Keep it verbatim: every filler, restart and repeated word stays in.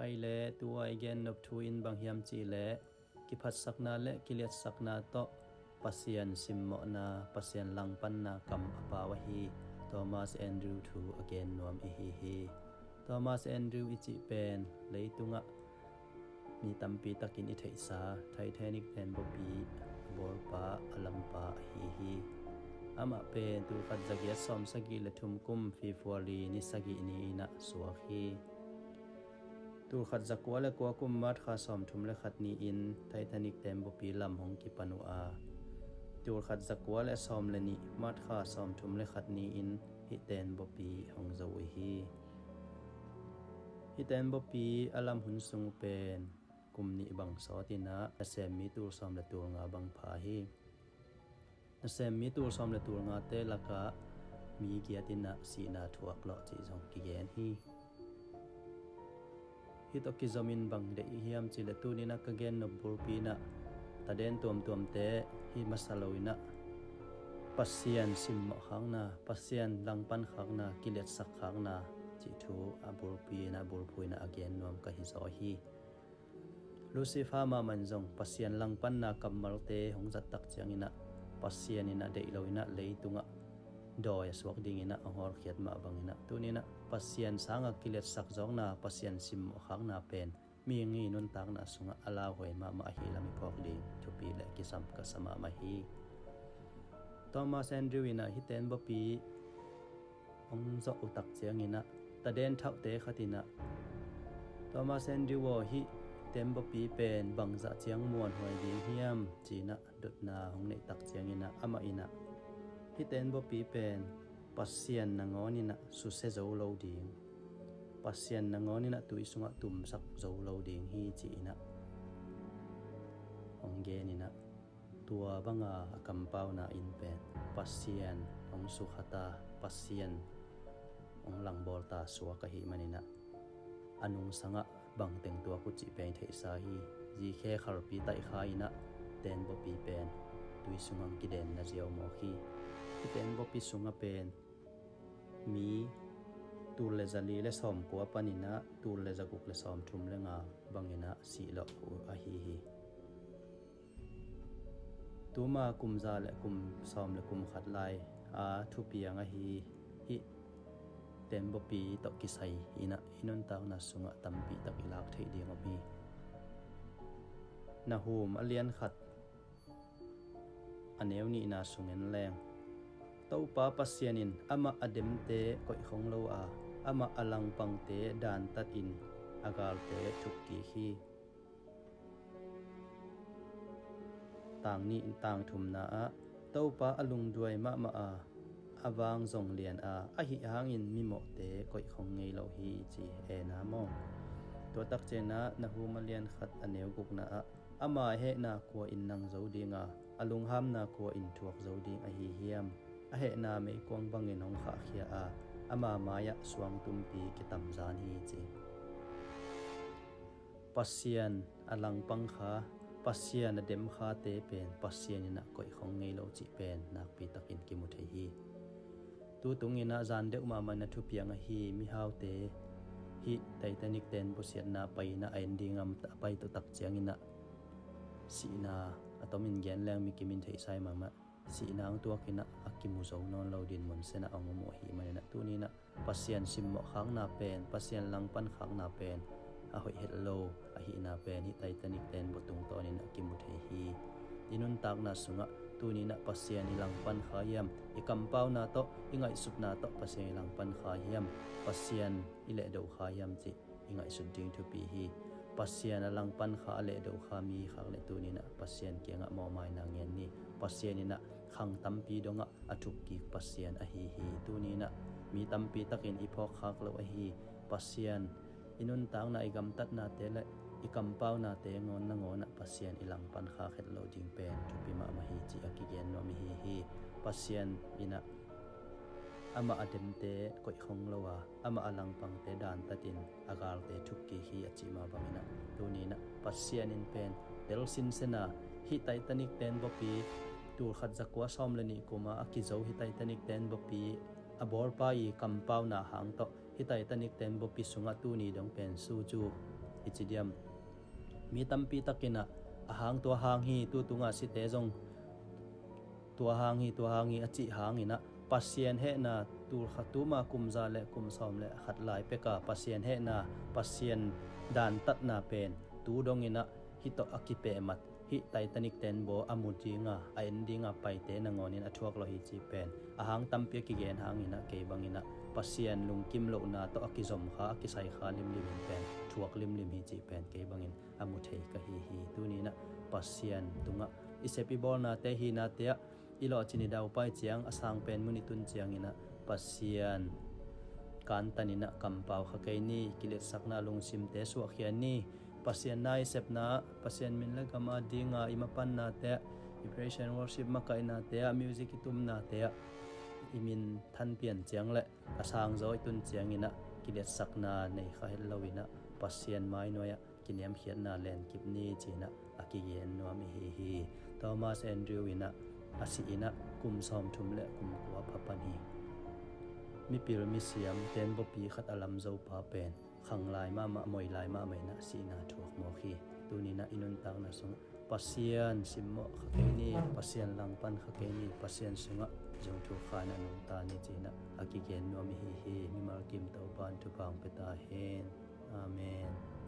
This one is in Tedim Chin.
Pai le tua i gen nop thu in bang hiam cih leh, kiphatsakna le kiliatsakna tawh Pasian simmawhna, Pasian langpanna kam a pau ahi Thomas Andrew thu a gen nuam i hi hi. Thomas Andrew i cih pen leitungah mi tampi takin i theihsa Titanic tenbopi a bawlpa, a lampa ahi hi. Amah pen tulkhat zagiat sawmsagih le thum kum February ni sagih ni-in ah suak hi. Tulkhat zakua le kua kum March kha sawmthum le khat ni-in Titanic tenbopi lam hong kipan uh a, tulkhat zakua le sawm le nih March kha sawmthum le khat ni-in hih tenbopi hong zo uh hi. Hih tenbopi a lam hun sung uh pen kum nih bang sawtin ah nasem mi tul sawm le tul nga bang pha hi. Nasem mi tul sawm le tul ngate lakah mi giat in ah sihna thuak lawh cih zong kigen hi. Hih tawh kizomin bang deih hiam cih leh tuni-in ah ka gen nop bulpi in ah taden tuamtuamte hi masa lo-in ah Pasian simmawh khakna, Pasian langpan khakna, kiliatsak khakna cih thu a bulpi in ah, bulphuh in ah a gen nuam ka hi zaw hi. Lucifer mahmah in zong Pasian langpanna kammalte hong zat tak ciangin ah Pasian in ah deih lo-in ah leitungah dawi a suak dingin ah a hong hawlkhiat mah bangin ah tuni-in ah Pasian sangah kiliatsak zawkna, Pasian simmawh khakna pen mihing i nuntakna sungah a lauhuai mahmah ahi lam i phawk ding thupi le kisam ka sa mahmah hi. Thomas Andrew in ah hih tenbopi hong zawh uh tak ciangin ah taden thauhte khat in ah, "Thomas Andrew aw, hih tenbopi pen bangzah ciang muanhuai ding hiam?" ci-in ah dotna hong neih tak ciangin ah amah in ah, "Hih tenbopi pen Pasian nangawn in ah susia zo lo ding, Pasian nangawn in ah tui sungah tumsak zo lo ding hi," ci-in ah hong gen in ah, tua banga a kampauna in pen Pasian hong sukha ta, Pasian hong langbawl ta suak ahih manin ah a nungsangah bangteng tuak uh cih pen i theihsa hi. Zikhe khalpi taihkha in ah tenbopi pen tui sungah hong kidenna ziau mawk hi. Hih tenbopi sungah pen mi tul le zali le sawmkua panin ah tul le zaguk le sawmthum le nga bangin ah sih lawh uh ahi hi. Tuma kum za le kum sawm le kum khat lai a thupiang ahi hih tenbopi tawh kisai in ah i nuntakna sungah tampi tak i lak theih ding om hi. Nahum a lian khat a neu nihna sung en leng, Topa Pasian in amah a demte koihkhong lo a, amah a langpangte dantatin a galte thukkik hi. Tang nih, tang thumna ah, Topa a lungduai mahmah a, a vang zong lian a, ahi hangin mimawhte koihkhong ngei lo hi, ci e na maw? Tua takciangin ah Nahum a lian khat a neu gukna ah, ama hehna kua in nang zo ding a, a lunghamna kua in thuak zo ding ahi hiam? A hehna meikuang bangin hong khahkhia a, ama mai-ah suangtumpi kitamzan hi, ci. Pasian a langpang kha, Pasian a dem khate pen Pasian in ah koihkhong ngei lo cih pen nakpi takin kimu thei hi. Tutung in ah zan deuh mahmah in a thupiang ahi mihaute hih Titanic tenbopi siatna pai in ah a en ding a pai to tak ciangin ah sihna a tomin gen leng mi kimin theihsa hi mahmah. Sihna hong tuak in ah a kimu zo nawn lo dinmun sen ah hong om uh ahih manin ah tuni in ah Pasian simmawh khakna pen, Pasian langpan khakna pen a hoih het lo ahihna pen hih Titanic tenbopi tungtawnin a kimu thei hi. I nuntakna sungah tuni in ah Pasian i langpan kha hiam, i kampauna tawh, i ngaihsutna tawh Pasian i langpan kha hiam, Pasian i lehdo kha hiam cih i ngaihsut ding thupi hi. Pasian a langpan kha, a lehdo kha mi khak le tuni in ah Pasian kiangah mawhmaina ngen ni. Pasian in ah khang tampi dongah a thukkik Pasian ahi hi. Tuni in ah mi tampi takin i phawk khak lo ahi Pasian, i nuntakna, i gamtatnate le i kampaunate ngawn nangawn ah Pasian i langpan khak het lo ding pen thupi mahmah hi, cih a kigen nuam i hi hi. Pasian in ah amah a demte koihkhong lo a, amah a langpangte dantatin a galte thukkik hi a cih mah bangin ah tuni in ah Pasian in pen tel sinsen a, hih Titanic tenbopi, tulkhat zakua sawm le nih kum a a kizo hih Titanic tenbopi a bawlpa i kampauna hang tawh hih Titanic tenbopi sungah tuni dong pen suzu hi ci diam? Mi tampi takinah a hang tua hang hi, tu tunga site zong tua hang hi, tua hang hi a cih hanginah Pasian hehna tulkha tuma kum za le kum sawm le khat lai peka Pasian hehna, Pasian dantatna pen tu donginah hih tawh a kipehmat, hih Titanic ten baw a mu dinga a en dinga paite nangawnin a thuak lo hi cih pen a hang tampi a kigen hanginah kei banginah Pasian lungkim lohna tawh a kizom kha, a kisai kha limlimin pen thuak limlim hi cih pen kei bangin a mu thei ka hi hi. Tuninah Pasian tungah i sep i bawlnate, hinate ah i lawhcin i daupai ciang, a sang pen mun i tun cianginah Pasian kantaninah kampau kha kei ni. Kiletsakna lungsimte suahkhia ni. Pasian na i sepna, Pasian min le gam a dinga i mapannate, i praise and worship makaihnate ah, music i tumnate ah i min thanpian ciang le a sangzaw i tun cianginah kiletsakna nei kha het loinah Pasian mainuai-ah kiniamkhiatna lenkip ni cinah a kigen nuam i hi hi. Thomas Andrew inah a sihinah kum sawmthum le kum kua pha pan hi. Mipil misiam ten bawpi khat a lamzopa pen khanglai mahmah, moilai mahmah inah sihna thuak mawk hi. Tuninah i nuntakna sungah Pasian simmawh kha kei ni, Pasian langpan kha kei ni, Pasian sungah zong thukha na nungta ni cinah a kigen nuam i hi hi. Mimal kim Topan thupha hong pia ta hen. Amen.